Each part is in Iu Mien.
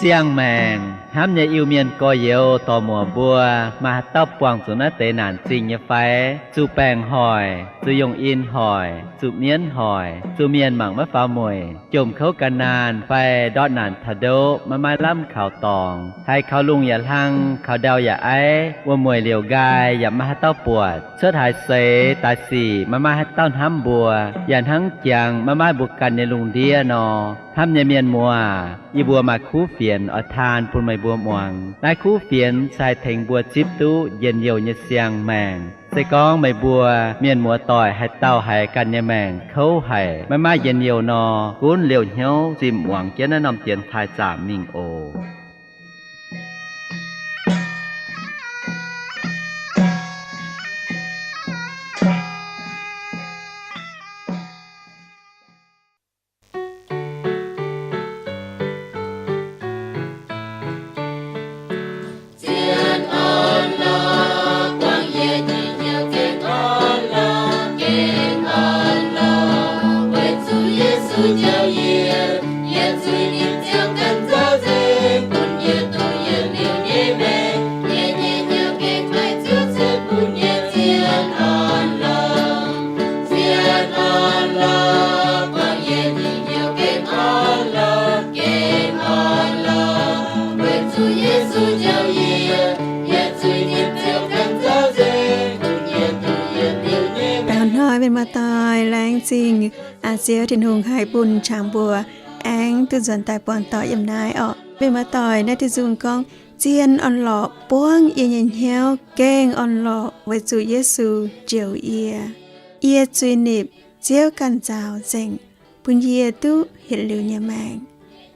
Ziangh maengc hnamv nyei Iu-Mienh gorx-youz dorc-muoc mbuo, maaih haaix dauh buangh zuqc naaiv deix naanc zingh nyei fai? Zuqc baengc hoic, zuqc yungh in hoic, zuqc mienv hoic, zuqc mienh mangc maiv faaux mueic, jomc kouv ga'naanh fai ndortv naanc taux ndoqv maiv maaih lamh kaux dorngx, haiz kaux lungh yaac hlang, kaux ndau yaac aiv, wuom-mueic liouc nqaai yaac maiv maaih haaix dauh buatc, cuotv haaix seix daaih sic maiv maaih haaix dauh hnamv mbuo, yaac hnangv jangx maiv maaih mbuo ganh nyei lungh ndiev nor. Hnamv nyei mienh muoz, yie mbuo maaih kuv fienx oix taan bun meih mbuo muangx. Naaiv kuv fienx se haih tengx mbuo zipv duqv njien-youh nyei siang-maengc. Se gorngv meih mbuo mienh muoz-doic haaix dauh haiz ganh nyei maengc kouv haic, maiv maaih njien-youh nor, gunv liouh hnyouv zinh muangx jienv naaiv norm dienx taaih zaamc mingh oc. Taux hnoi mienh muoz-doic laengz zingh Ziouv Tin-Hungh haih bun qangx mbuo aengx duqv nzuonx daaih buangh doic yiem naaiv orqc. Mienh muoz-doic, naaiv diuh nzung gorngv, Zien orn-lorqc buangv yie nyei hnyouv, gengh orn-lorqc weic zuqc Yesu njoux yie. Yie zuiz-nipc Ziouv ganh nzaaux nzengc, bun yie duqv yietc liuz nyei maengc.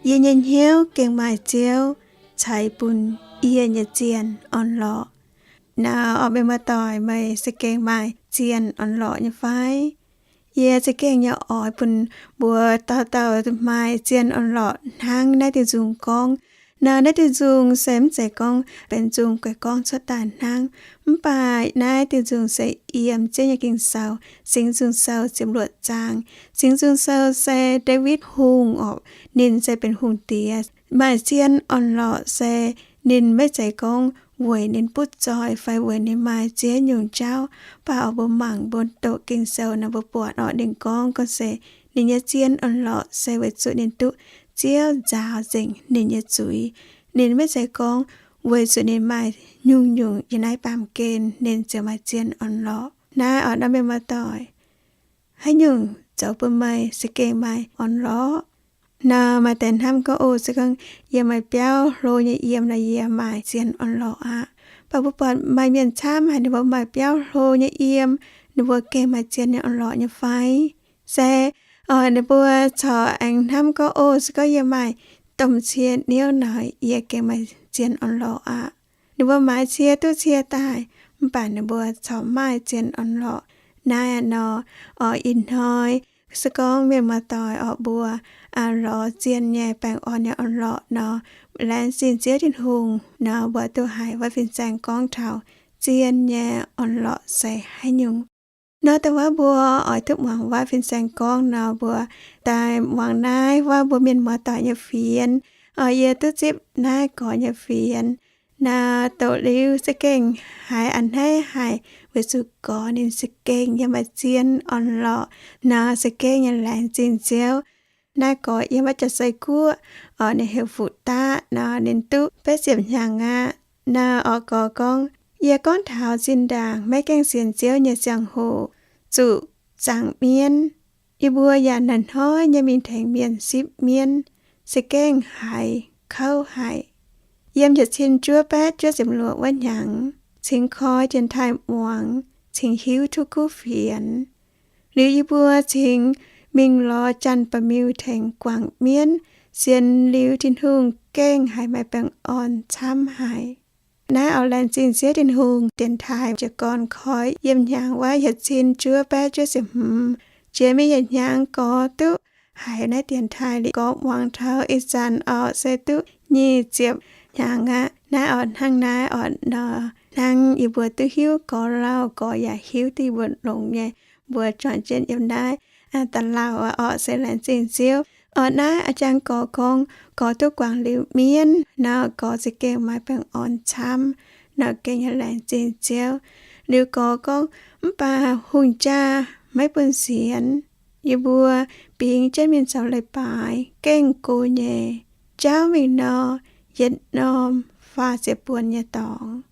Yie nyei hnyouv gengh maaih Ziouv ceix bun yie nyei zien orn-lorqc. Naaiv orqc, mienh muoz-doic, meih se gengh maaih zien orn-lorqc nyei fai? Yie za'gengh nyei oix bun mbuo dauh dauh maaih zien orn-lorqc hnangv naaiv diuh nzung gorngv. Naaiv, naaiv diuh nzung se mv zeiz gorngv benx nzung guei gorngv cuotv daaih hnangv, mv baac naaiv diuh nzung se yiem Ziouv nyei Ging-Sou, Singx Nzung Sou ziepc luoqc zaang. Singx Nzung Sou se Ndaawitv Hungh orqc, ninh se benx hungh diex. Maaih zien orn-lorqc se ninh maiv zeiz gorngv weic ninh butv zoih fai weic ninh maaih ziex nyungc jauv, mv baac oix mbuo mangc mbuo doqc Ging-Sou nor mbuo buatc orqc, ninh gorngv gorngv se ninh nyei zien orn-lorqc se weic zuqc ninh duqv Ziouv nzaaux nzengc ninh nyei zuiz. Ninh maiv zeiz gorngv weic zuqc ninh maaih nyungc-nyungc yiem naaiv baamh gen ninh ziouc maaih zien orn-lorqc. Naaiv orqc, naaiv mienh muoz-doic, haaix nyungc zoux bun meih za'gengh maaih orn-lorqc? Nor maaih deix hnamv gorngv, O, se gorngv yie maaih biauv hlo nyei yiem nor yie maaih zien orn-lorqc aqv. Mv baac mbuo buatc maaih mienh camv haic ninh mbuo maaih biauv hlo nyei yiem, ninh mbuo gengh maaih zien nyei orn-lorqc nyei fai? Se ninh mbuo corc aengx hnamv gorngv, O, se gorngv yie maaih domh cie niouv nor yie gengh maaih zien orn-lorqc aqv. Ninh mbuo maaiz cie duqv cie daaih, mv baac ninh mbuo corc maaih zien orn-lorqc. Naaiv nor, orqc, ih hnoi se gorngv mienh muoz-doic orqc mbuo lorz zien nyei baengh orn nyei orn-lorqc nor, laengz zingh Ziouv Tin-Hungh nor, mbuo duqv haiz wuov fin-saeng gorngv taux zien nyei orn-lorqc se haaix nyungc. Nor dongh wuov mbuo oix duqv muangx wuov fin-saeng gorngv nor, mbuo daaih muangx naaiv wuov mbuo mienh muoz-doic nyei fienx. Orqc, yie duqv zipv naaiv gorx nyei fienx. Naaiv doqc liuz za'gengh haiz a'hneiv haic, weic zuqc gorx ninh za'gengh yiem maaih zien orn-lorqc nor, za'gengh nyei laengz zingh Ziouv. Naaiv gorx yiem wuov Jaa-Sei Guoqv, orqc, ninh heuc Fuqv Daqv nor, ninh duqv betv ziepc hnyangx aqv. Naaiv orqc gorx gorngv, Yie gorngv taux zinh ndaangc maiv gaengh sienx Ziouv nyei ziangh hoc zuqc zaangc mienv. Yie mbuo yaac hnoi-hnoi nyei mingh tengx mienh sipv mienv, za'gengh haiz kouv haic. Yiem yietc cin juov baeqv juov ziepc luoqc wuov hnyangx, cingx koi dienx taaih muangx, cingx hiuv tov kuv fienx. Liuz yie mbuo cingx mingh lorz janx-ba'miuh tengx guangc mienv, sienx liuz Tin-Hungh gengh haiz maaih baengh orn camv haic. Naaiv oix laengz zingh Ziouv Tin-Hungh, dienx taaih jiez gorn koi yiem hnyangx wuov yietc cin juov baeqv juov ziepc hmz, jiex mingh yietc hnyangx gorx duqv haiz naaiv dienx taaih liuz gorx muangx taux ih zanc orqc se duqv nyic ziepc hnyangx aqv. Naaiv orqc hnangv naaiv orqc nor, hnangv yie mbuo duqv hiuv gorx lauh, gorx yaac hiuv duqv yie mbuo longx nyei. Mbuo juangc jienv yiem naaiv da'lauh orqc se laengz zingh Ziouv. Orqc, naaiv a'jang gorx gorngv, gorx duqv guangc liuz mienv nor, gorx za'gengh maaih baengh orn camv nor, gengh nyei laengz zingh Ziouv. Liuz gorx gorngv, mv baac hungh jaa maiv bun sienx. Yie mbuo bingx jienv mingh zoux leiz-baaix gengh go nyei. Jauv mingh nor, yietc norm faah ziepc buonc nyei dorngx.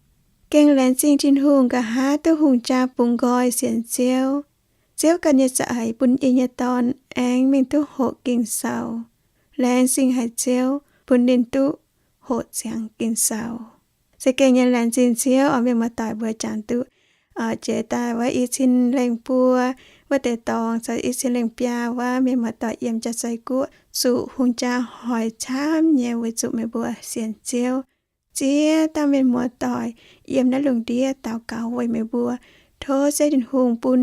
Gengh laengz zingh Tin-Hungh nqa'haav duqv hungh jaa bungx nqoi sienx Ziouv. Ziouv ganh nyei za'eix bun yie nyei dorn aengx mingh duqv hoqc Ging-Sou. Laengz zingh haic Ziouv bun ninh duqv hoqc ziangx Ging-Sou. Za'gengh nyei laengz zingh Ziouv oc. Mienh muoz-doic mbuo jangx duqv jiex daaih wuov i cin lengh buo wuov deix dorngx caux i cin lengh biaa wuov, mienh muoz-doic yiem Jaav-Seix Guoqv zuqc hungh jaa hoic camv nyei weic zuqc meih mbuo sienx Ziouv. Ziex dauh mienh muoz-doic yiem naaiv lungh ndiev daux gaux weic meih mbuo. Tov Ziouv Tin-Hungh bun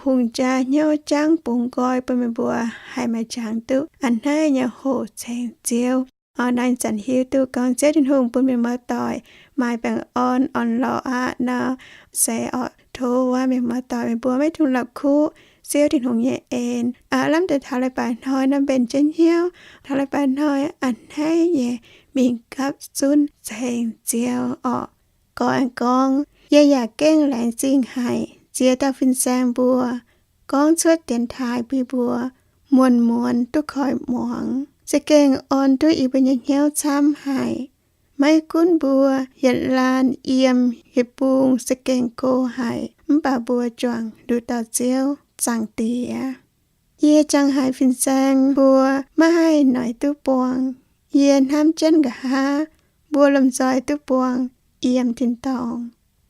hungh jaa hnyouv jangv bungx nqoi bun meih mbuo haih maaih qangx duqv a'hneiv nyei hoqc ceng Ziouv. Naaiv zanc hiuv duqv gorngv Ziouv Tin-Hungh bun mienh muoz-doic maaih baengh orn orn-lorqc aqv nor, se orqc, tov wuov mienh muoz-doic meih mbuo maiv dungx la'kuqv Ziouv Tin-Hungh nyei en. Lamh deix taux leiz-baaix hnoi nor mbenc jienv hnyouv, taux leiz-baaix hnoi a'hneiv nyei mingh gapv zunv ceng Ziouv orqc. Gorx aengx gorngv, yie yaac gengh laengz zingh haic ziex dauh fin-saeng mbuo gorngv cuotv dienx taaix bun mbuo muonz muonz duqv koiv muangx, za'gengh orn duqv yie mbuo nyei hnyouv camv haic. Maiv gunv mbuo yietc laanh yiem yietc bung za'gengh go haic, mv baac mbuo juangc nduqc dauh Ziouv Zaangc Diex. Yie jangx haic fin-saeng mbuo maiv haih noic duqv buangh. Yie hnamv jienv nqa'haav mbuo lomh nzoih duqv buangh yiem tin-dorngh.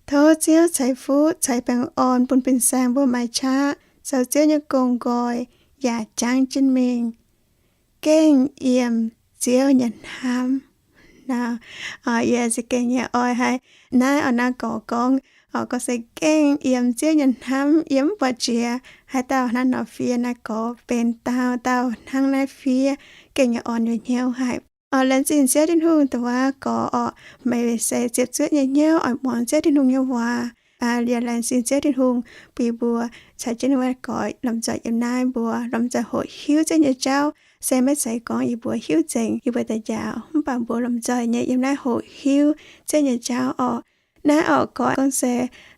Tov Ziouv ceix fuqv ceix baengh orn bun fin-saeng mbuo maaih qaqv zoux Ziouv nyei gong-nqoi yaac jangv jienv mingh, gengh yiem Ziouv nyei hnamv. Nor, yie se gengh nyei oix haiz naaiv oix naaiv gorx gorngv, gorx se gengh yiem Ziouv nyei hnamv, yie mv buatc jiex haaix dauh hnangv nor fiev. Naaiv gorx benx dauh dauh hnangv naaiv fiev, gengh nyei orn nyei hnyouv haic. Laengz zingh Ziouv Tin-Hungh dongh wuov gorx orqc, meih se ziepc zuoqv nyei hnyouv oix muangx Ziouv Tin-Hungh nyei waac. Yie laengz zingh Ziouv Tin-Hungh bun mbuo caux jienv wuov gorx lomh nzoih yiem naaiv, mbuo lomh nzoih hoqc hiuv Ziouv nyei jauv. Se maiv zeiz gorngv yie mbuo hiuv nzengc yie mbuo daaih njaaux, mv baac mbuo lomh nzoih nyei yiem naaiv hoqc hiuv Ziouv nyei jauv orqc. Naaiv orqc gorx gorngv se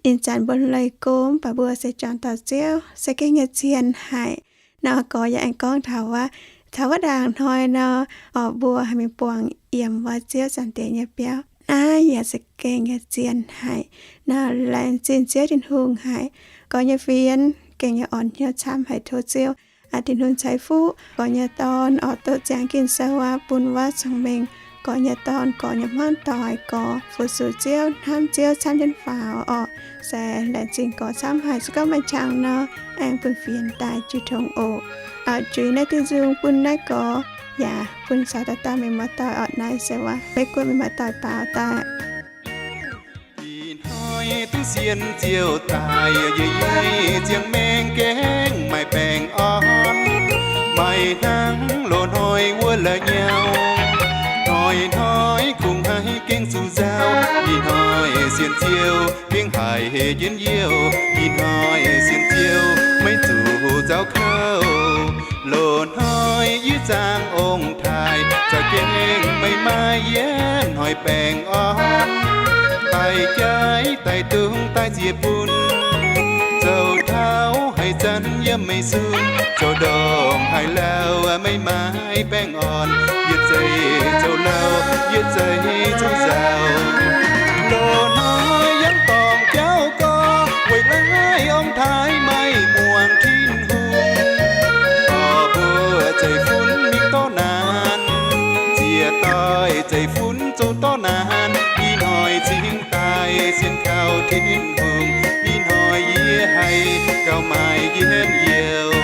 ih zanc mbuo leih go, mv baac mbuo se juangc dauh Ziouv se gengh nyei zien haic. Naaiv orqc gorx yaac aengx gorngv taux wuov, taux wuov ndaangc hnoi nor, orqc mbuo haih mingh buangh yiem wuov Ziouv Zaangc Diex nyei biauv. Naaiv yaac se gengh nyei zien haic. Naaiv laengz zingh Ziouv Tin-Hungh haic. Gorx nyei fienx gengh nyei orn hnyouv camv haic. Tov Ziouv Tin-Hungh ceix fuqv gorx nyei dorn orqc, doqc ziangx Ging-Sou aqv, bun wuov cong-mengh gorx nyei dorn, gorx nyei hmuangv doic, gorx fu-sux Ziouv, hnamv Ziouv camv jienv faaux orqc. Se laengz zingh gorx camv haic. Se gorngv maaih qangx nor, aengx bun fienx daaih jiu tong oc. Juix naaiv diuh nzung bun naaiv gorx yaac bun caux dauh dauh mienh muoz-doic orqc. Naaiv se waac maiv guoqv mienh muoz-doic baaux daaih. Ih hnoi duqv sienx Ziouv daaih, yie nyei ziangh maengh gaengh maaih baengh orn, maaih hnangv loz-hnoi wuov la'nyauv. Hnoi-hnoi kungx haiz gaengh zuqc nzauh, ih hnoi sienx Ziouv gaengh haiz hec jienv youh. Ih hnoi sienx Ziouv maiv zuqc nzauh kouv. Loz-hnoi yie zaangc ong-taaix, za'gengh maiv maaih yietv hnoi baengh orn. Daaih jaiv daaih dungz daaih ziex bun, zoux tauv haiz zanv yiem meih sun, zoux ndorm haiz lauh maiv maaih baengh orn. Yie zeiz zoux lauh, yie zeiz zoux nzauh. Loz-hnoi yangh dorngc jauv gorx, weic laaih ong-taaix maiv muangx Tin-Hungh. Orqc mbuo zeiv-fun mingh dorv naanc, ziec doix zeiv-fun zoux dorv naanc. Ih hnoi cingx daaih sienx kaux Tin-Hungh, ih hnoi yie haih gauh maaih njien-youh.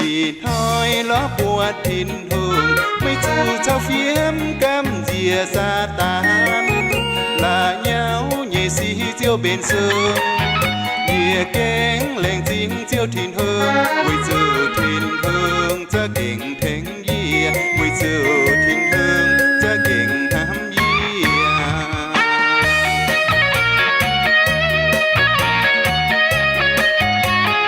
Ih hnoi lorz buatc Tin-Hungh, maiv zuqc cau fiem gamh nziex Saadaan. La'nyauv nyei sic Ziouv mbenc sung, yie gengh laengz zingh Ziouv Tin-Hungh, weic zuqc Tin-Hungh za'gengh tengx yie, weic zuqc Tin-Hungh za'gengh hnamv yie.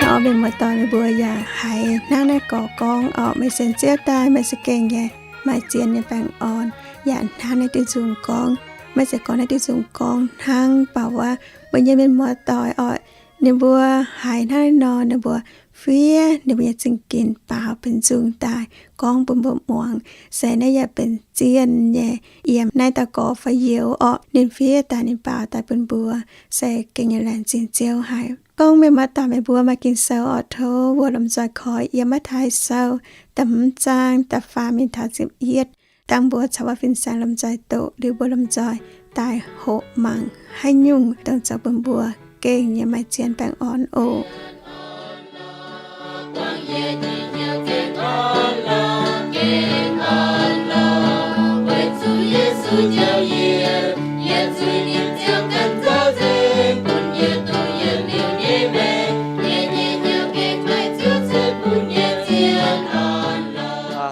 Orqc mienh muoz-doic, meih mbuo yaac haiz hnangv naaiv gorx gorngv orqc, meih sienx Ziouv daaih meih za'gengh yaac maaih zien nyei baengh orn, yaac hnangv naaiv diuh nzung gorngv. Maiv zeiz gorngv naaiv diuh nzung gorngv hnangv, mv baac wuov mbuo nyei mienh muoz-doic orqc, ninh mbuo haiz hnangv naaiv nor, ninh mbuo fiev ninh mbuo nyei zingh ginx baaux benx nzung daaih gorngv bun mbuo muangx. Se naaiv yaac benx zien nyei yiem naaiv dauh gorx fai youz orqc, ninh fiev daaih ninh baaux daaih bun mbuo, se gengh nyei laengz zingh Ziouv haic. Gorngv mienh muoz-doic meih mbuo maaih Ging-Sou orqc, tov mbuo lomh nzoih koi yiem Matv^taai Sou da'hmz zaang da'faam mingh taux ziepc yietv. Dangh mbuo caux wuov fin-saeng lomh nzoih doqc liuz, mbuo lomh nzoih daaih hoqc mangc haaix nyungc dongh zoux bun mbuo gengh nyei maaih zien baengh orn oc.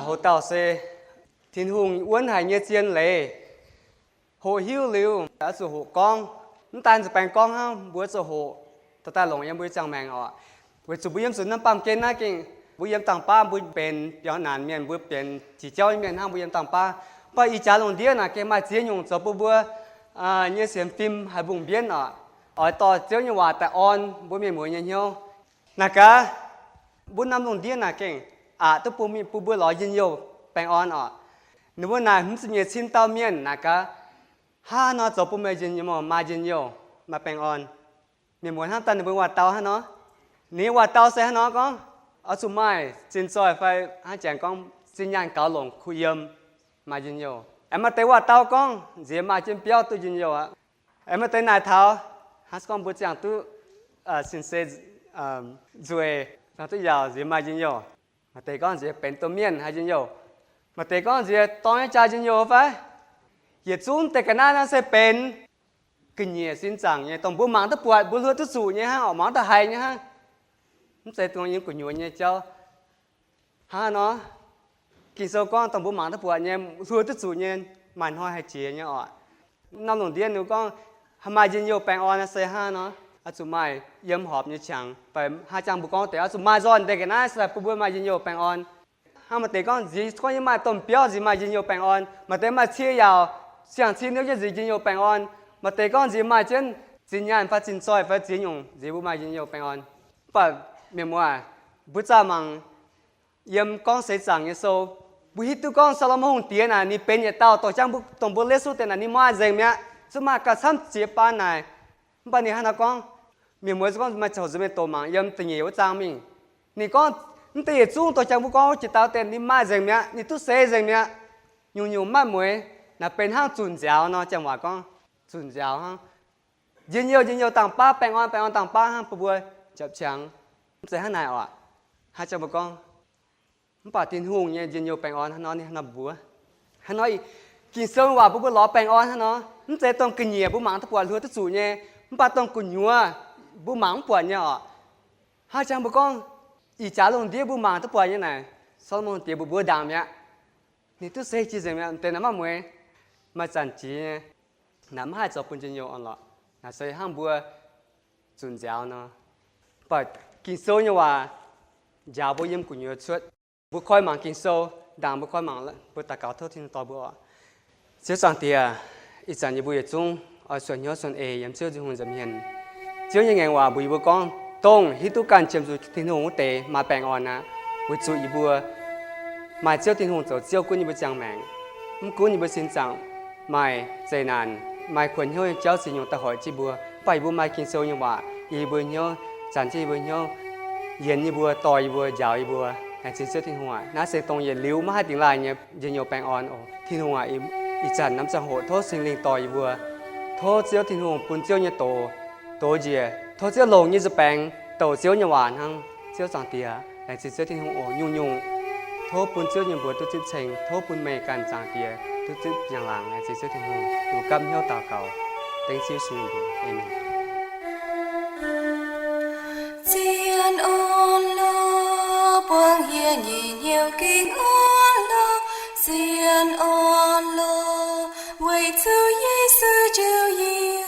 Houc dauh se Tin-Hungh wuonv haic nyei zien leiz. Hoqc hiuv liuz, oix zuqc hoqc gorngv. Mv daan zuqc baengh gorngv hnangv, mbuo zuqc hoqc dorh daaih longc yiem mbuo nyei ziangh maengc oc. Weic zuqc mbuo yiem zuqc naaiv baamh gen naaiv gengh, mbuo yiem dangh baav mbuo benx biaux naanc mienh, mbuo benx qiex jauv nyei mienh hnangv, mbuo yiem dangh baav. Mv baac ih jaax lungh ndiev naaic gengh maaih ziex nyungc zoux bun mbuo nyei sienx fim haih mbungh mbienv oc. Oix dorh Ziouv nyei waac daaih orn mbuo mienh muoz nyei hnyouv. Naaic gaax, mbuo norm lungh ndiev naaic gengh aqc duqv bun mbuo lorz njien-youh baengh orn oc. Ninh mbuo naaic hmz ziepc nyeic cin dauh mienh naaic gaax, hnangv haaix nor zoux bun meih njien-youh, maaih njien-youh, maaih baengh orn? Mienh muoz hnamv daaih ninh mbuo waac-dau hnangv nor. Ninh nyei waac-dau se hnangv nor gorngv, oix zuqc maaih zinh zoih fai hnangv janx gorngv zinh nyaanh gaux longc kuh yiem, maaih njien-youh. Aengx maaih deix waac-dau gorngv nziex maaih jienv biauv duqv njien-youh aqv. Aengx maaih deix naaic taux hnangv gorngv mbuo ziangh duqv sin se nzueic, ziangh duqv yaauc nziex maaih njien-youh. Maaih deix gorngv nziex benx domh mienh haiz njien-youh. Maaih deix gorngv nziex dorng nyei jaa njien-youh fai? Yietc zungv deix ga'naaiv naaiv se benx ga'nyiec sin zaangc nyei, dongh mbuo mangc duqv buatc, mbuo hluo duqv zuqc nyei hnangv, oc, mangc duqv haiz nyei hnangv. Mv zeiz dongh yiem gu'nyuoz nyei jauv. Hnangv nor, Ging-Sou gorngv dongh mbuo mangc duqv buatc nyei, hluo duqv zuqc nyei, maaih hnoi haih jiex nyei oc. Norm lungh ndiev ninh gorngv, maaih njien-youh baengh orn se hnangv nor, oix zuqc maaih yiem horpc nyei qangx, fai hnangv jangx mbuo gorngv deix oix zuqc maaih nzoih deix ga'naaiv se daaih bun mbuo maaih njien-youh baengh orn. Hnangv maaih deix gorngv nziex gorngv yiem maaih domh biauv nziex maaih njien-youh baengh orn, maaih deix maaih cie yaauc, siang-cie niouv jienv nziex njien-youh baengh orn, maaih deix gorngv nziex maaih jienv zinh nyaanh fai zinh zoih fai ziex nyungc nziex mbuo maaih njien-youh baengh orn. Mv baac mienh muoz, mbuo zaah mangc yiem Gorngv Seix Zaangc nyei sou, mbuo hiuv duqv gorngv Saa^lo^morn Hungh Diex naaic ninh benx yietc dauh dorh jangv mbuo, dongh mbuo letv suv deix naaic ninh maaih nzengc mi'aqv, zuqc maaih gauh camv jiex baan naaic. Mv baac ninh hnangv naaiv gorngv, mienh muoz gorngv maaih ziangh hoc nziex mienh doqc mangc yiem da'nyeic wuov zaang mingh. Ninh gorngv, mv deix yietc zungv dorh jangv mbuo gorngv wuov jiex dauh deix ninh maaih nzengc mi'aqv, ninh duqv seix nzengc mi'aqv. Nyungc-nyungc maiv mueiz, naaic benx hnangv zunc nziaaux nor, janx waac gorngv zunc nziaaux hnangv. Njien-youh, njien-youh dangh baav, baengh orn, baengh orn dangh baav hnangv bun mbuo japc qangx. Mv zeiz hnangv naaic oc. Hnangv janx mbuo gorngv, mv baac Tin-Hungh nyei njien-youh baengh orn hnangv nor, ninh hnangv nor mbuox. Hnangv nor, Ging-Sou waac bun mbuo lorz baengh orn hnangv nor, mv zeiz dongh ga'nyiec mbuo mangc duqv buatc, hluo duqv zuqc nyei, mv baac dongh gu'nyuoz mbuo mangc mv buatc nyei oc. Hnangv janx mbuo gorngv, ih jaax lungh ndiev mbuo mangc duqv buatc nyei naaic, Saa^lo^morn Diex mbuox mbuo ndaangc mi'aqv. Ninh duqv seix jiex nzengc mi'aqv, deix naaic maiv mueiz, maaih zanc jiex nyei. Naaic maiv haih zoux bun njien-youh orn lorqc. Naaic se hnangv mbuo zunc nziaaux nor. Mv baac Ging-Sou nyei waac njaaux mbuo yiem gu'nyuoz cuotv. Mbuo koi mangc Ging-Sou, ndaangc mbuo koi mangc, mbuo daux gaux tov Tin-Hungh dorh mbuo oc. Ziouv Zaangc Diex, ih zanc yie mbuo yietc zungv oix suonc hnyouv suonc eix yiem Ziouv Tin-Hungh nza'hmien. Ziouv nyei ngaengc waac mbuox yie mbuo gorngv, dongh hiuv duqv ganh qiemx zuqc Tin-Hungh wuov deix maaih baengh orn aqv. Weic zuqc yie mbuo maaih Ziouv Tin-Hungh zoux Ziouv gunv yie mbuo ziangh maengc. Mv gunv yie mbuo sin zaangc maaih zeqc naanc, maaih kuonx hnyouv nyei jauv ziex nyungc daaih hoic jienv mbuo, mv baac yie mbuo maaih Ging-Sou nyei waac yiem yie mbuo hnyouv, zanc jienv yie mbuo hnyouv, yienx yie mbuo, dorh yie mbuo, njaaux yie mbuo. Laengz zingh Ziouv Tin-Hungh aac, naaiv se dongh yietc liuz maiv haih dingx laaih nyei njien-youh baengh orn oc. Tin-Hungh aac, ih zanc norm ziangh hoc tov Singx Lingh dorh yie mbuo. Tov Ziouv Tin-Hungh bun Ziouv nyei doz dox njiec. Tov Ziouv longc nyei nza'baengx douc Ziouv nyei waac hnangv. Ziouv Zaangc Diex, laengz zingh Ziouv Tin-Hungh oc. Nyungc-nyungc tov bun Ziouv nyei mbuox duqv zipv ceng. Tov bun meih ganh Zaangc Diex duqv zipv njang-laangc. Laengz zingh Ziouv Tin-Hungh. Yie gapv hnyouv daux gaux dengv Ziouv Yesu nyei mbuox. Aamen. Zien orn lorqc, buangh yie nyei hnyouv gengh orn lorqc. Zien orn lorqc, weic zuqc Yesu njoux yie.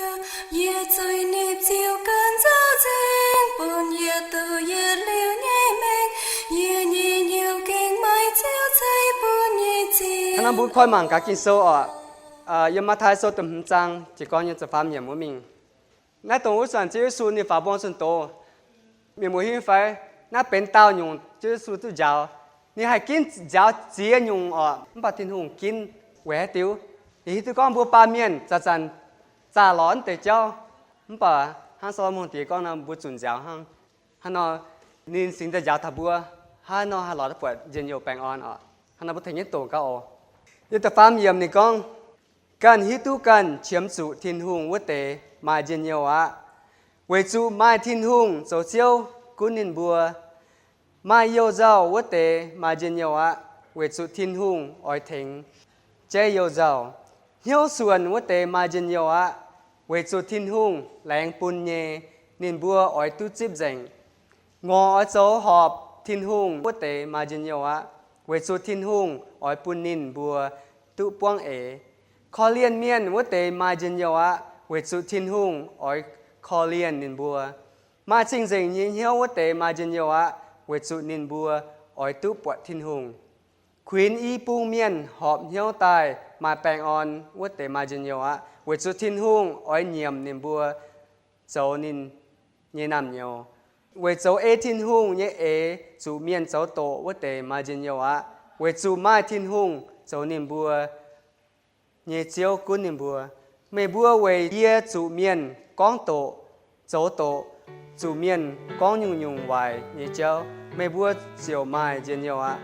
Yie zuqc ninh ziouc ganh nzauh nzengc, bun yie duqv yietc liuz nyei maengc. Yie nyei hnyouv Naaiv mbuo koi mangc gaax Ging-Sou oc. Yiem Matv^tai Sou da'hmz zaang jiez gorn nyei ziepc faam yiemc wuov mingh. Naaiv dongh wuov zanc Ziouv Yesu ninh faaux mbong zunh doz, mienh muoz hiuv fai? Naaiv benx daauh nyungc Ziouv Yesu duqv njaaux. Ninh haih ginv njaaux ziex nyungc oc, mv baac Tin-Hungh ginv weic haaix diuc? Yie hiuv duqv gorngv mbuo baamh mienh zanc-zanc zaah lorz mv deix jauv, mv baac hnangv Saa^lo^morn Diex gorngv nor, mbuo zuqc nziaaux hnangv. Hnangv nor ninh singx daaih njaaux taux mbuo, hnangv nor haih lorz duqv buatc njien-youh baengh orn oc. Hnangv nor mbuo tengx nyei doqc gauh oc. Yiem da'faam yiemc ninh gorngv, ganh hiuv duqv ganh qiemx zuqc Tin-Hungh wuov deix maaih njien-youh aqv, weic zuqc maaih Tin-Hungh zoux Ziouv gunv ninh mbuo. Maaih you-nzauh wuov deix maaih njien-youh aqv, weic zuqc Tin-Hungh oix tengx jaiv you-nzauh. Hnyouv suonc wuov deix maaih njien-youh aqv, weic zuqc Tin-Hungh laengz bun nyei, ninh mbuo oix duqv zipv nzengc. Ngorc oix zoux horpc Tin-Hungh wuov deix maaih njien-youh aqv, weic zuqc Tin-Hungh oix bun ninh mbuo duqv buangv eix. Korv-lienh mienh wuov deix maaih njien-youh aqv, weic zuqc Tin-Hungh oix korv-lienh ninh mbuo. Maaih cing-nzengc nyei hnyouv wuov deix maaih njien-youh aqv, weic zuqc ninh mbuo oix duqv buatc Tin-Hungh. Kuinx i bung mienh horpc hnyouv daaih maaih baengh orn wuov deix maaih njien-youh aqv, weic zuqc Tin-Hungh oix nyiemc ninh mbuo zoux ninh nyei naamh nyouz. Weic zoux ei Tin-Hungh nyei eix zuqc mienh zoux doqc wuov deix maaih njien-youh aqv, weic zuqc maaih Tin-Hungh zoux ninh mbuo nyei Ziouv gunv ninh mbuo. Meih mbuo weic yie zuqc mienh gorngv doqc, zoux doqc, zuqc mienh gorngv nyungc-nyungc waaic nyei jauv, meih mbuo ziouc maaih njien-youh aqv.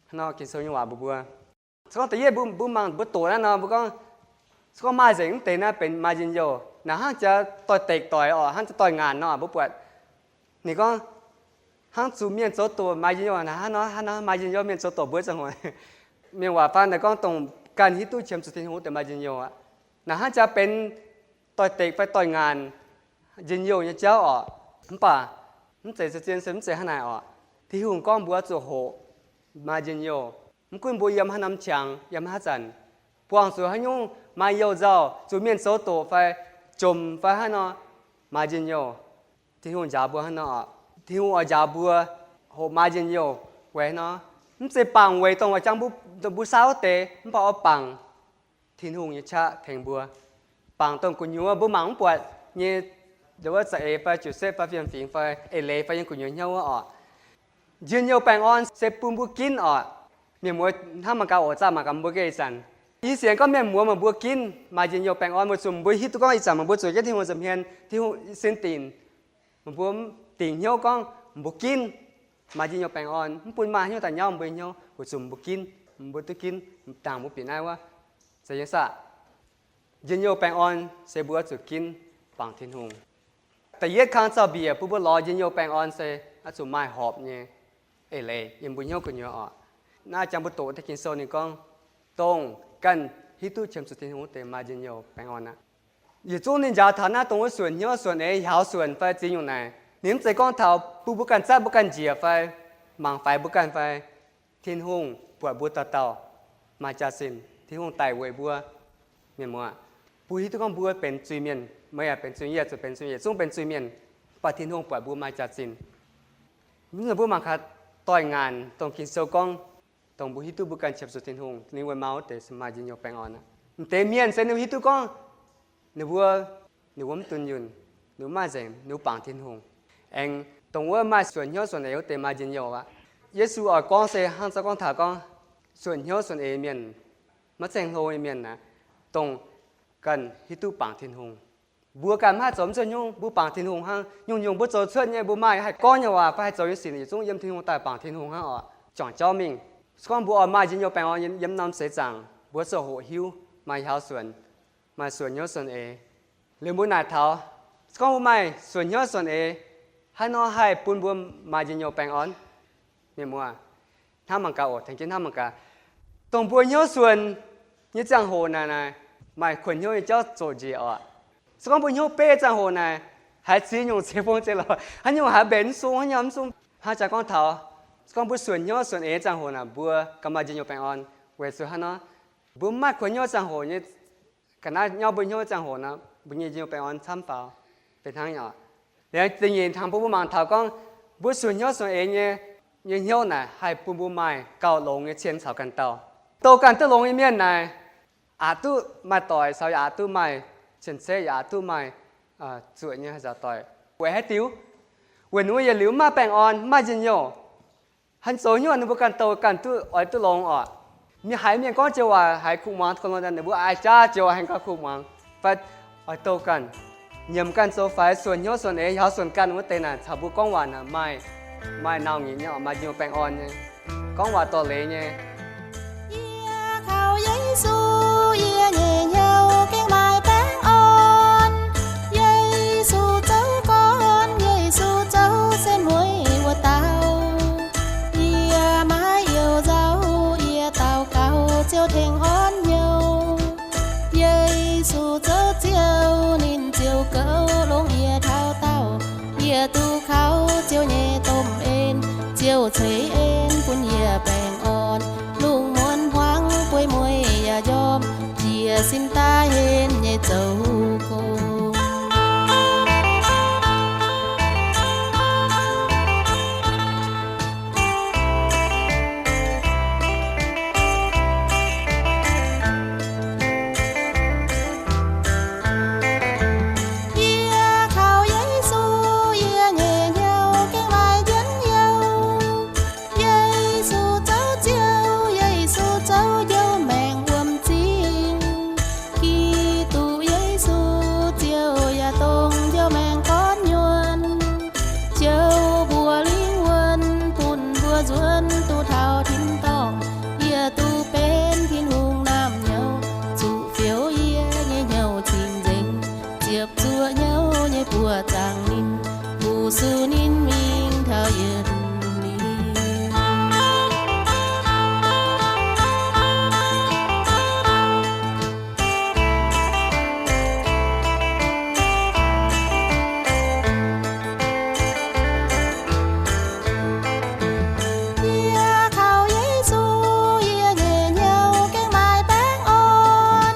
Hnangv nor Ging-Sou nyei waac mbuox mbuo, se gorngv da'yietv mbuo, mbuo mangc mbuo doqc naaiv nor, mbuo gorngv, se gorngv maaih nzengc mv deix naaiv benx maaih njien-youh. Naaic hnangv jaax doix-dekc doic oc, hnangv jaax doix-ngaanc nor mbuo buatc. Ninh gorngv, hnangv zuqc mienh zoux doqc maaih njien-youh. Naaic hnangv nor, hnangv nor maaih njien-youh mienh zoux doqc mbuo ziangh hoc. Mienh waac faan naaic gorngv dongh ganh hiuv duqv qiemx zuqc Tin-Hungh wuov deix maaih njien-youh aqv. Naaic hnangv jaax benx doix-dekc fai doix-ngaanc njien-youh nyei jauv oc. Mv baac mv zeiz, zien se mv zeiz hnangv naaic oc. Tin-Hungh gorngv mbuo zuqc hoqc maaih njien-youh. Mv gunv mbuo yiem haaix norm qangx, yiem haaix zanc, buangh zuqc haaix nyungc maaih you-nzauh, zuqc mienh zoux doqc fai jomc fai haaix nor, maaih njien-youh. Tin-Hungh njaaux mbuo hnangv nor oc. Tin-Hungh oix njaaux mbuo hoqc maaih njien-youh weic haaix nor? Mv zeiz bangc weic dongh jangx mbuo, dongh mbuo saauv wuov deix, mv baac oix bangc Tin-Hungh nyei qaqv tengx mbuo. Bangc dongh gu'nyuoz mbuo mangc mv buatc nyei, nduov za'eix fai jiu-setv fai fiem-fingx fai eix leiz fai yiem gu'nyuoz hnyouv wuov oc. Njien-youh baengh orn se bun mbuo ginv oc. Mienh muoz hnamv mangc gaax oc, zaah mangc gaax mbuo ganh ih zanc. Ih sienx gorngv mienh muoz meih mbuo ginv maaih njien-youh baengh orn weic zuqc mbuo hiuv duqv gorngv ih zanc meih mbuo zuqc jienv Tin-Hungh nza'hmien, Tin-Hungh sin dinc. Meih mbuo dingc hnyouv gorngv mbuo ginv maaih njien-youh baengh orn, mv bun maaih haaix nyungc daaih nyauv mbuo nyei hnyouv weic zuqc mbuo ginv, mbuo duqv ginv, dangc mbuo bieqc naaiv wuov. Zeiz nyei saah? Njien-youh baengh orn se mbuo zuqc ginv bangc Tin-Hungh. Da'yietv kang zaux-mbiec bun mbuo lorz njien-youh baengh orn se oix zuqc maaih horpc nyei eix leiz yiem mbuo hnyouv gu'nyuoz oc. Naaiv jangx mbuo doqc deix Ging-Sou ninh gorngv, dongh ganh hiuv duqv qiemx zuqc Tin-Hungh wuov deix maaih njien-youh baengh orn aqv. Yietc zungv ninh njaaux taux naaiv dongh wuov suonc hnyouv suonc eix, hiaaux suonc fai ziex nyungc naaic. Ninh mv zeiz gorngv taux bun mbuo ganh zatv mbuo ganh njiec fai mangc faix mbuo ganh fai, Tin-Hungh buatc mbuo dauh dauh maaih jaax-zinh. Tin-Hungh daic weic mbuo. Mienh muoz, mbuo hiuv duqv gorngv mbuo benx zuiz-mienh, meih yaac benx zuiz, yie yaac zuqc benx zuiz, yietc zungv benx zuiz-mienh. Mv baac Tin-Hungh buatc mbuo maaih jaax-zinh. Mv zeiz mbuo mangc gaax doix-ngaanc dongh Ging-Sou gorngv, dongh mbuo hiuv duqv mbuo ganh qiemx zuqc Tin-Hungh, ninh weic mau wuov deix se maaih njien-youh baengh orn aqv. M'deix mienh se ninh hiuv duqv gorngv ninh mbuo, ninh mbuo mv dunh yunh, ninh mbuo maiv nzengc, ninh mbuo bangc Tin-Hungh. Aengx dongh wuov maaih suonc hnyouv suonc eix wuov deix maaih njien-youh aqv. Yesu oix gorngv se hnangv zorqv gorngv taux gorngv suonc hnyouv suonc eix mienh, maiv ceng-hlo nyei mienh aqv, dongh ganh hiuv duqv bangc Tin-Hungh. Mbuo ganh maiv haih zoux mv zuqc nyungc, mbuo bangc Tin-Hungh hnangv. Nyungc-nyungc mbuo zoux cuotv nyei, mbuo maaih haih gorngv nyei waac fai haih zoux nyei sic, yietc zungv yiem Tin-Hungh daaih bangc Tin-Hungh hnangv oc. Juangc jauv mingh, se gorngv mbuo oix maaih njien-youh baengh orn yiem norm seix zaangc, mbuo zuqc hoqc hiuv, maaih hiaaux suonc, maaih suonc hnyouv suonc eix. Liuz mbuo naaic taux, se gorngv mbuo maaih suonc hnyouv suonc eix, haaix nor haih bun mbuo maaih njien-youh baengh orn? Mienh muoz, hnamv mangc gaax oc, tengx jienv hnamv mangc gaax. Dongh mbuo hnyouv suonc nyei ziangh hoc naaic, naaic maaih kuonx hnyouv nyei jauv zoqc njiec oc. Se gorngv mbuo hnyouv beiv ziangh hoc naaic, Haaix ziex nyungc ziex fong ziex lorz, haaix nyungc haaix mbenc mv sung, haaix nyungc mv sung. Hnangv jaax gorngv taux, gorngv mbuo suonc hnyouv suonc eix nyei ziangh hoc naaic, mbuo gauh maaih njien-youh baengh orn. Weic zuqc hnangv nor, mbuo mv maaih kuonx hnyouv ziangh hoc nyei, ga'naaiv nyauv mbuo hnyouv ziangh hoc nor, mbuo nyei njien-youh baengh orn camv faaux. Benx hnangv nor. Liuz da'nyeic hnangv mbuo mangc taux gorngv, mbuo suonc hnyouv suonc eix nyei, nyei hnyouv naaic haih bun mbuo maaih gauh longx nyei cien caux ganh dauh. Douh ganh duqv longx nyei mienh naaic, aqc duqv maaih doic caux yaac aqc duqv maaih cien-ceqv, yaac aqc duqv maaih zuoqc nyei nzaaux doic. Weic haaix diuc? Weic ninh mbuo yietc liuz mv maaih baengh orn, mv maaih njien-youh. Haaix zoux hnyouv ninh mbuo ganh douh ganh duqv oix duqv longx oc. Mienh haiz mienh gorngv joux waac haiz kuv muangx, ninh mbuo a'jaav joux waac haiz gauh kuv muangx, fai oix douh ganh, nyiemc ganh zoux faix, suonc hnyouv suonc eix, hiaux suonc ganh wuov deix naaic caux mbuo gorngv waac naaic maaih, maaih nauc nyei, maaih njien-youh baengh orn nyei, gorngv waac dorh leiz nyei. Yie kaux Yesu, yie nyei hnyouv gengh maaih baengh orn. Yesu zoux gorn, Yesu zoux setv mueiz wuov dauh. Yie maiv youh nzauh, yie daux gaux Ziouv tengx orn hnyouv. Yesu zoux Ziouv, ninh ziouc goux longx yie taux daauh. Yie duqv kaux Ziouv nyei domh en, Ziouv ceix en bun yie baengh orn. Lungh muonz hmuangx bueix mueiz yaac njormh, jiez sin daaih henv nyei zoux gong. Yie kaux Yesu, yie nyei hnyouv gengh maaih njien-youh. Yesu zoux Ziouv, Yesu zoux njoux maengc wuom-zingh. Giduc Yesu, Ziouv yaac dongh njoux maengc gorn nyuonh. Ziouv mbuox lingh wuonh bun mbuo nzuonx duqv taux tin-dorngh. Yie duqv benx Tin-Hungh naamh nyouz, zuqc fioux yie nyei hnyouv cing-nzengc. Ziepc zuoqv hnyouv nyei buoz zaangc ninh, fu-sux ninh mingh taux yietc liuz. Yie kaux Yesu, yie nyei hnyouv gengh maaih baengh orn.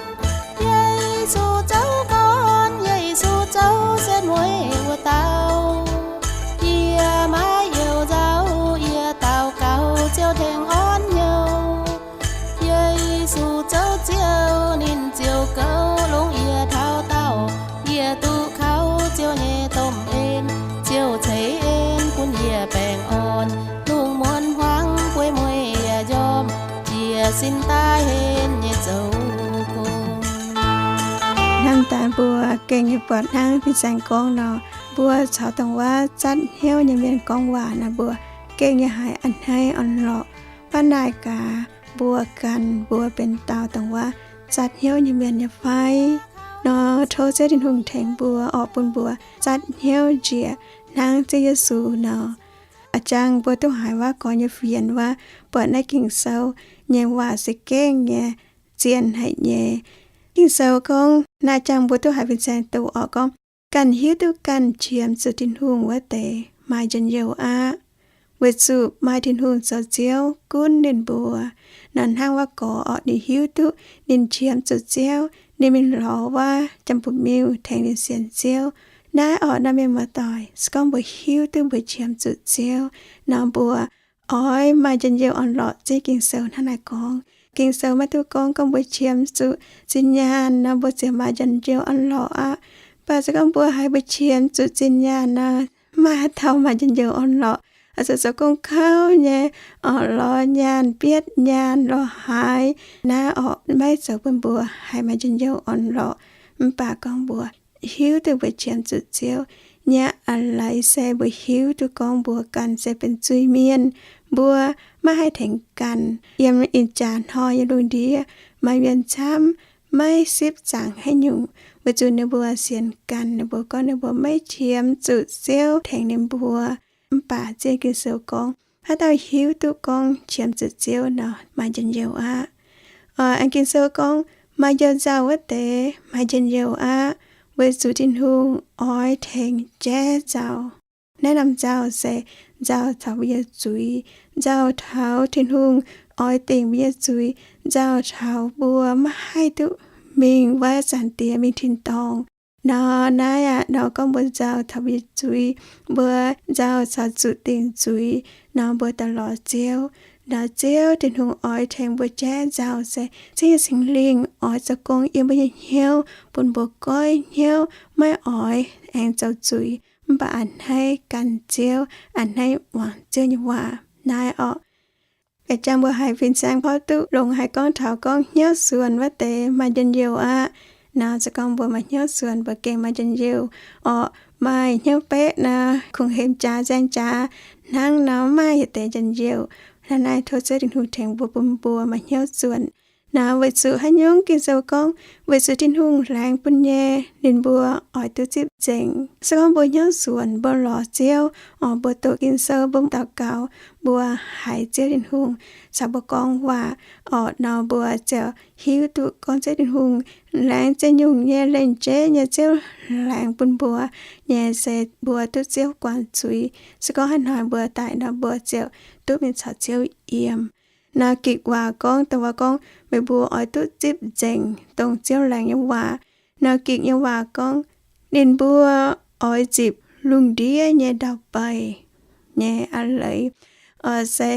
Yesu zoux gorn, Yesu zoux setv mueiz wuov dauh. Yie maiv youh nzauh, yie daux gaux Ziouv tengx orn hnyouv. Yesu zoux Ziouv, ninh ziouc goux longx yie taux daauh. Yie duqv kaux Ziouv nyei domh en, Ziouv ceix en bun yie baengh orn. Lungh muonz hmuangx bueix mueiz yaac njormh, jiez sin daaih henv nyei zoux gong. Hnamv daaih mbuo gengh nyei buatc hnangv fin-saeng gorngv nor, mbuo caux dongh wuov zatv hnyouv nyei mienh gorngv waac naaic, mbuo gengh nyei haiz a'hneiv orn-lorqc. Maiv naaic gaax mbuo ganh mbuo benx dauh dongh wuov zatv hnyouv nyei mienh nyei fai? Nor tov Ziouv Tin-Hungh tengx mbuo, orqc, bun mbuo zatv hnyouv njiec hnangv Ziouv Yesu nor. A'jangv mbuo duqv haiz wuov gorx nyei fienx wuov, buatc naaiv Ging-Sou nyei waac se gengh nyei zien haic nyei. Ging-Sou gorngv, naaiv a'jangv mbuo duqv haiz fin-saeng doqc orqc, gorngv, ganh hiuv duqv ganh qiemx zuqc Tin-Hungh wuov deix maaih njien-youh aqv, weic zuqc maaih Tin-Hungh zoux Ziouv gunv ninh mbuo. Nor hnangv wuov gorx orqc, ninh hiuv duqv ninh qiemx zuqc Ziouv, ninh mingh lorz wuov jangx-buoz-miuh tengx ninh sienx Ziouv. Naaiv orqc, naaiv mienh muoz-doic, se gorngv mbuo hiuv duqv mbuo qiemx zuqc Ziouv nor, mbuo oix maaih njien-youh orn-lorqc. Zeiz Ging-Sou hnangv naaiv gorngv. Ging-Sou maiv duqv gorngv gorngv mbuo qiemx zuqc zinh nyaanh nor, mbuo ziouc maaih njien-youh orn-lorqc aqv. Mv baac se gorngv mbuo haiz mbuo qiemx zuqc zinh nyaanh nor, maiv maaih haaix dauh maaih njien-youh orn-lorqc. Oix zuqc zoux gong kouv nyei, orqc, lorz nyaanh, bietv nyaanh, lorz haaix, naaiv orqc maiv zoux bun mbuo haiz maaih njien-youh orn-lorqc. Mv baac gorngv mbuo hiuv duqv mbuo qiemx zuqc Ziouv nyei aqv, laaic se mbuo hiuv duqv gorngv mbuo ganh se benx zuiz-mienh, mbuo maiv haih tengx ganh yiem ih jaax hnoi nyei lungh ndiev maaih mienh camv, maiv sipv zaangc haaix nyungc, weic zuqc ninh mbuo sienx ganh, ninh mbuo gorngv ninh mbuo maiv qiemx zuqc Ziouv tengx ninh mbuo. Mv baac Ziouv Ging-Sou gorngv, haaix dauh hiuv duqv gorngv qiemx zuqc Ziouv nor, maaih njien-youh aqv. Aengx Ging-Sou gorngv, maaih youh nzauh wuov deix maaih njien-youh aqv, Weic zuqc Tin-Hungh oix tengx jaiv nzauh. Naaiv norm nzauh se nzauh taux mbuo nyei zuiz, nzauh taux Tin-Hungh oix dingc mbuo nyei zuiz, nzauh taux mbuo maiv haih duqv mingh wuov Zaangc Diex mingh tin-dorngh. Nor naaiv aqv, nor gorngv mbuo nzauh taux mbuo nyei zuiz, mbuo nzauh caux zuqc dingc zuiz, nor mbuo daaih lorz Ziouv. Nor Ziouv Tin-Hungh oix tengx mbuo jaiv nzauh se Ziouv nyei Singx Lingh oix zoux gong yiem mbuo nyei hnyouv, bun mbuo goiv hnyouv, maiv oix aengx zoux zuiz, mv baac a'hneiv gan Ziouv, a'hneiv muangx Ziouv nyei waac. Naaiv orqc, ga'jang mbuo haiz fin-saeng gorngv duqv longx haic, gorngv taux gorngv hnyouv suonc wuov deix maaih njien-youh aqv. Nor se gorngv mbuo maaih hnyouv suonc, mbuo gengh maaih njien-youh orqc. Maaih hnyouv beqv nor, kungx hemx jaax nzaeng jaax hnangv nor, maaih yietc deix njien-youh. Hnangv naaiv tov Ziouv Tin-Hungh tengx mbuo, bun mbuo maaih hnyouv suonc. Nor weic zuqc haaix nyungc Ging-Sou gorngv, weic zuqc Tin-Hungh laengz bun nyei, ninh mbuo oix duqv zipv nzengc. Se gorngv mbuo hnyouv suonc, mbuo lorz Ziouv, orqc, mbuo doqc Ging-Sou, mbuo daux gaux, mbuo haiz Ziouv Tin-Hungh caux mbuo gorngv waac, orqc, nor mbuo ziouc hiuv duqv gorngv Ziouv Tin-Hungh laengz ziex nyungc nyei, lengc jeiv nyei Ziouv laengz bun mbuo nyei se mbuo duqv Ziouv guangc zuiz. Se gorngv haaix hnoi mbuo daic nor, mbuo ziouc duqv mingh caux Ziouv yiem. Nor Gikc waac gorngv, dongh waac gorngv meih mbuo oix duqv zipv nzengc dongh Ziouv laengz nyei waac. Nor Gikc nyei waac gorngv, ninh mbuo oix nzipc lungh ndiev nyei ndau-beih nyei a'leiz. Orqc, se,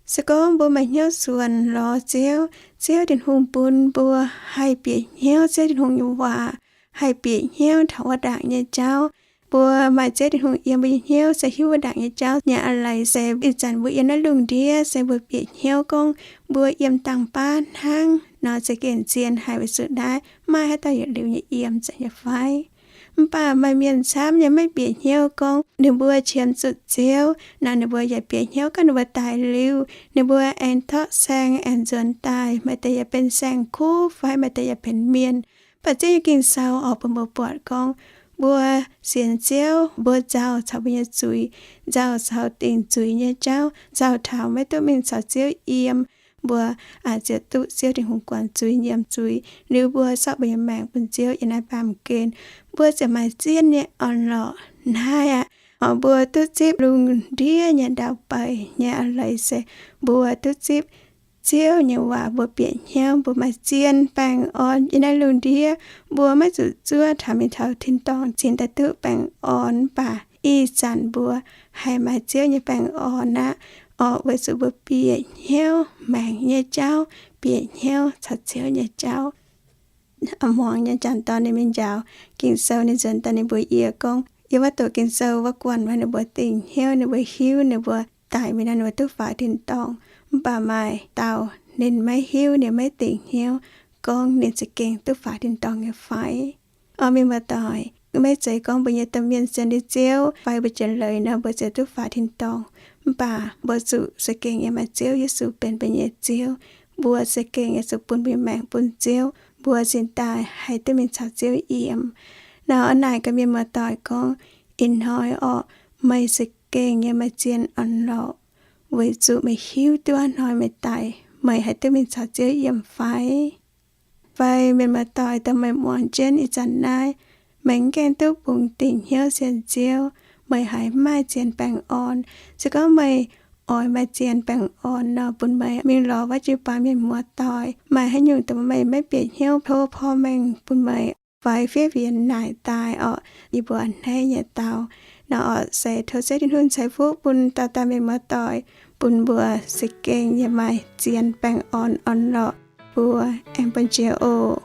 se gorngv mbuo maaih hnyouv suonc lorz Ziouv, Ziouv Tin-Hungh bun mbuo haih bieqc hnyouv Ziouv Tin-Hungh nyei waac, haih bieqc hnyouv taux wuov ndaangc nyei jauv. Mbuo maaih Ziouv Tin-Hungh yiem mbuo nyei hnyouv se hiuv wuov ndaangc nyei jauv nyei a'leiz se ih zanc mbuo yiem naaiv lungh ndiev se mbuo bieqc hnyouv gorngv mbuo yiem dangh baav hnangv nor, za'gengh zien haic, weic zuqc naaiv maaih haaix dauh yietc liuz nyei yiem zanc nyei fai? Mv baac maaih mienh camv nyei maiv bieqc hnyouv gorngv ninh mbuo qiemx zuqc Ziouv nor, ninh mbuo yaac bieqc hnyouv gorngv ninh mbuo daic liuz, ninh mbuo aengx torqv saeng, aengx nzuonx daaih, maaih deix yaac benx saeng-kuv fai maaih deix yaac benx mienh. Mv baac Ziouv nyei Ging-Sou oix bun mbuo buatc gorngv, mbuo sienx Ziouv, mbuo nzauh caux mbuo nyei zuiz, nzauh caux dingc zuiz nyei jauv, nzauh taux maiv duqv mingh caux Ziouv yiem, mbuo ziouc duqv Ziouv Tin-Hungh guangc zuiz, nyiemc zuiz, liuz mbuo sortv mbuo nyei maengc bun Ziouv yiem naaiv baamh gen, mbuo ziouc maaih zien nyei orn-lorqc. Naaiv aqv, mbuo duqv zipv lungh ndiev nyei ndau-beih nyei a'leiz se mbuo duqv zipv Ziouv nyei waac, mbuo bieqc hnyouv, mbuo maaih zien baengh orn yiem naaiv lungh ndiev. Mbuo maiv zuqc zuov taux mingh taux tin-dorngh cingx daaih duqv baengh orn, mv baac ih zanc mbuo haih maaih Ziouv nyei baengh orn aqv. Orqc, weic zuqc mbuo bieqc hnyouv maengc nyei jauv, bieqc hnyouv caux Ziouv nyei jauv. A'hmuangx nyei jangx dorn ninh mingh njaaux Ging-Sou, ninh nzuonx daaih ninh mbuox yie gorngv, yiem wuov doqc Ging-Sou wuov guanh maaih ninh mbuo dingc hnyouv, ninh mbuo hiuv ninh mbuo daic mingh nor ninh mbuo duqv faaux tin-dorngh. Mv baac maaih dauh ninh maiv hiuv, ninh maiv dingc hnyouv gorngv ninh za'gengh duqv faaux tin-dorngh nyei fai. Orqc, mienh muoz-doic, maiv zeiz gorngv mbuo nyei domh mienh sienx liuz Ziouv fai mbuo jiex leiz nor mbuo ziouc duqv faaux tin-dorngh. Mv baac mbuo zuqc za'gengh yaac maaih Ziouv Yesu benx mbuo nyei Ziouv. Mbuo za'gengh yaac zuqc bun mbuo nyei maengc bun Ziouv, mbuo cingx daaih haih duqv mingh caux Ziouv yiem. Nor oix naaic gaax mienh muoz-doic gorngv, ih hnoi orqc, meih za'gengh yaac maaih zien orn-lorqc, weic zuqc meih hiuv duqv wuov hnoi meih daic meih haih duqv mingh caux Ziouv yiem fai? Fai mienh muoz-doic, dongh meih muangx jienv ih zanc naaiv, meih mv gaengh duqv bungx dingc hnyouv sienx Ziouv, meih haiz mv maaih zien baengh orn. Se gorngv meih oix maaih zien baengh orn nor, bun meih mingh lorz wuov jiu-baang mienh muoz-doic, maaih haaix nyungc dongh meih maiv bieqc hnyouv, tov porv mengh bun meih, fai fiev fienx naaic daaih orqc, yie mbuo a'hneiv nyei dau. Nor orqc, se tov Ziouv Tin-Hungh ceix fuqv bun dauh dauh mienh muoz-doic, bun mbuo za'gengh yaac maaih zien baengh orn orn-lorqc, mbuo aengx buonv-jiex oc.